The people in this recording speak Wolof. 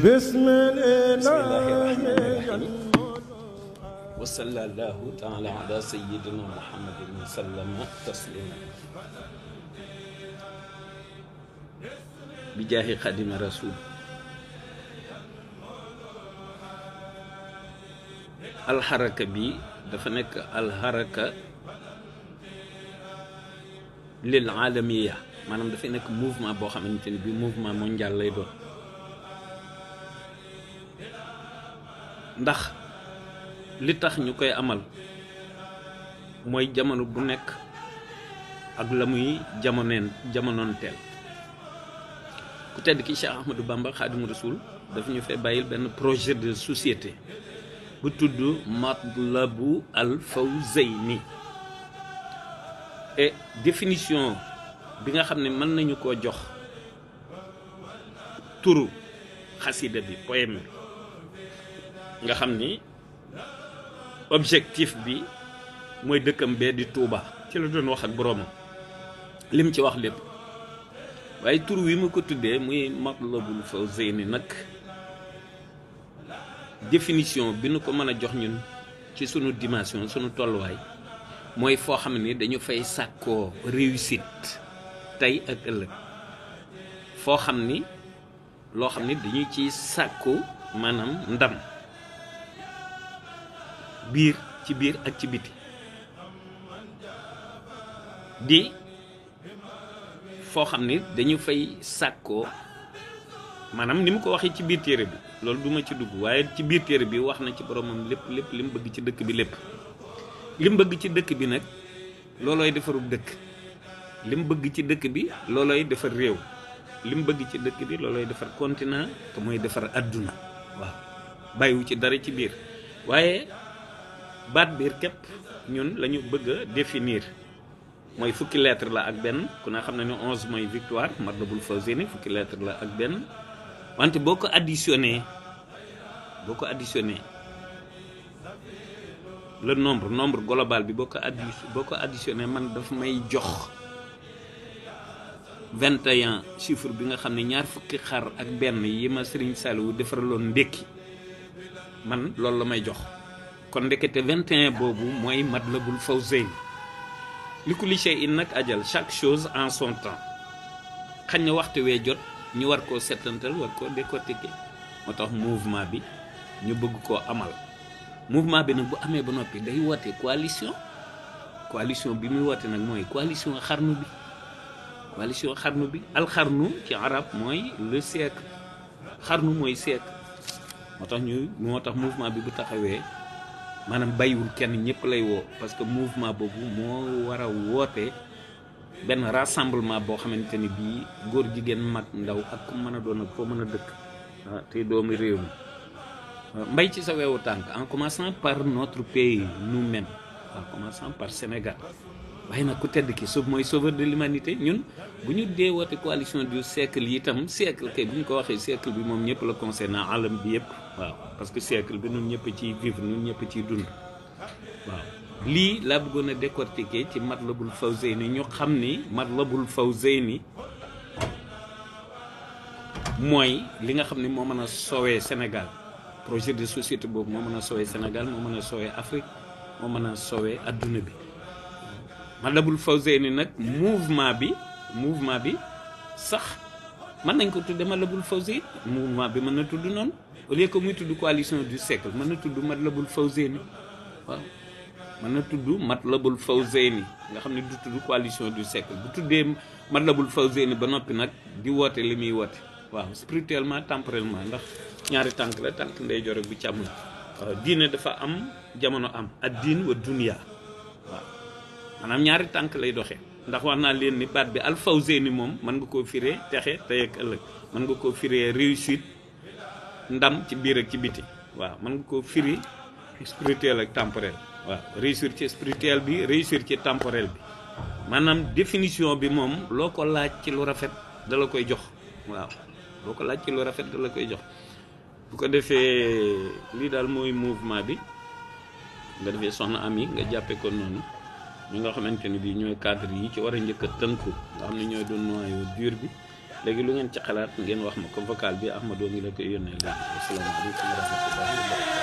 بسم الله الرحمن الرحيم وصلى الله تعالى على سيدنا محمد وسلم تسليما بجاه خادم رسول الحركة بي dafa nekk alxaraka lil alamiya maanaam dafay nekk mouvement boo xamante ni bi mouvement mondial lay doon ndax li tax ñu koy amal mooy jamono bu nekk ak la muy jamonoon teel ku tedd ki Cheikh Ahmadou Bamba Xaadimu Rasuul dafa ñu fay bàyyil benn projet de société bu tudd Matlabu al Fawzayni et définition bi nga xam ne mën nañu koo jox turu xasida bi poème bi nga xam ni objectif bi mooy dëkkam bee di Touba ci la doon wax ak boroomam lim ci wax lépp waaye tur wi mu ko tuddee muy Matlabul Fawzayni nag définition bi nu ko mën a jox ñun ci sunu dimension sunu tolluwaay mooy foo xam ni dañu fay sàkkoo réussite tey ak ëllëg foo xam ni loo xam ni dañu ciy sàkku maanaam ndam ci biir ak ci biti di foo xam ni dañu fay sàkkoo maanaam ni mu ko waxee ci biir téere bi loolu duma ci dugg waaye ci biir téere bi wax na ci boromam lépp li mu bëgg ci dëkk bi lépp li mu bëgg ci dëkk bi nag loolooy defarub dëkk li mu bëgg ci dëkk bi loolooy defar réew li mu bëgg ci dëkk bi loolooy defar continent te mooy defar adduna waaw bàyyiwu ci dara ci biir waaye baat biir képp ñun la ñu bëgg a définir mooy fukki lettre la ak benn ku na xam ne ni 11 mooy victoire Matlabul Fawzayni fukki lettre la ak benn wante boo ko additionné le nombre global bi boo ko additionné man daf may jox 21 chiffre bi nga xam ne ñaar fukki xar ak benn yi ma Serigne Saliou defaraloon ndékki man loolu la may jox kon ndekete 21 boobu mooy Matlabul Fawzayni li kulli shay'in nag ajal chaque chose en son temps xañ na waxtu wee jot ñu war koo settantal war koo décortiquer moo tax mouvement bi ñu bëgg koo amal mouvement bi nag bu amee ba noppi day woote coalition bi muy woote nag mooy coalition xarnu bi alxarnu ci arab mooy le siècle xarnu mooy siècle moo tax mouvement bi bu taxawee maanaam bàyyiwul kenn ñëpp lay woo parce que mouvement boobu moo war a woote benn rassemblement boo xamante ni bii góor jigéen mag ndaw ak ku mën a doon ak foo mën a dëkk te doomu réew mi mbay ci sa weewu tànk en commençant par notre pays nous-mêmes en commençant par Sénégal waaye nag ku tedd ki mooy sauveur de l'humanité ñun bu ñu dee woote coalition du siècle yi itam siècle kay bu ñu ko waxee siècle bi moom ñëpp la concernant alam bi yëpp waaw parce que siècle bi ñun ñëpp ciy vivre ñun ñëpp ciy dund waaw lii laa bëggoon a décortiquer ci Matlabul Fawzayni ñu xam ni Matlabul Fawzayni mooy li nga xam ne moo mën a soowee Sénégal projet de société boobu moo mën a soowee Sénégal moo mën a soowee Afrique moo mën a soowee adduna bi Matlabul Fawzayni nag mouvement bi sax mën nañ ko tudde Matlabul Fawzayni mouvement bi mën na tudd noonu au lieu que muy tudd coalition du siècle mën na tudd Matlabul Fawzayni waaw mën na tudd Matlabul Fawzayni nga xam ne du tudd coalition du siècle bu tuddee Matlabul Fawzayni ba noppi nag di woote li muy woote waaw spirituellement temporellement ndax ñaari tànk la tànk ndeyjoor ak bu càmmoñ waaw diine dafa am jamono am ad diin wa dunya waaw maanaam ñaari tànk lay doxee ndax wax naa leen ni baat bi al Fawzayni moom mën nga koo firee texe tey ak ëllëg mën nga koo firee réussite ndam ci biir ak ci biti waaw mën nga koo firi spirituel ak temporel waaw réussir ci spirituel bi réussir ci temporel bi maanaam définition bi moom loo ko laaj ci lu rafet da la koy jox waaw loo ko laaj ci lu rafet da la koy jox bu ko defee lii daal mooy mouvement bi nga defee soxna Ami nga jàppe ko noonu ñi nga xamante ni bii ñooy cadre yi ci war a njëkk a tënku nga xam ne ñooy doon noyau dur bi léegi lu ngeen ci xalaat ngeen wax ma ko vocal bi Ahmadou ngi la koy yónnee léegi asalaamaaleykum wa rahmatullahi wa barakatuh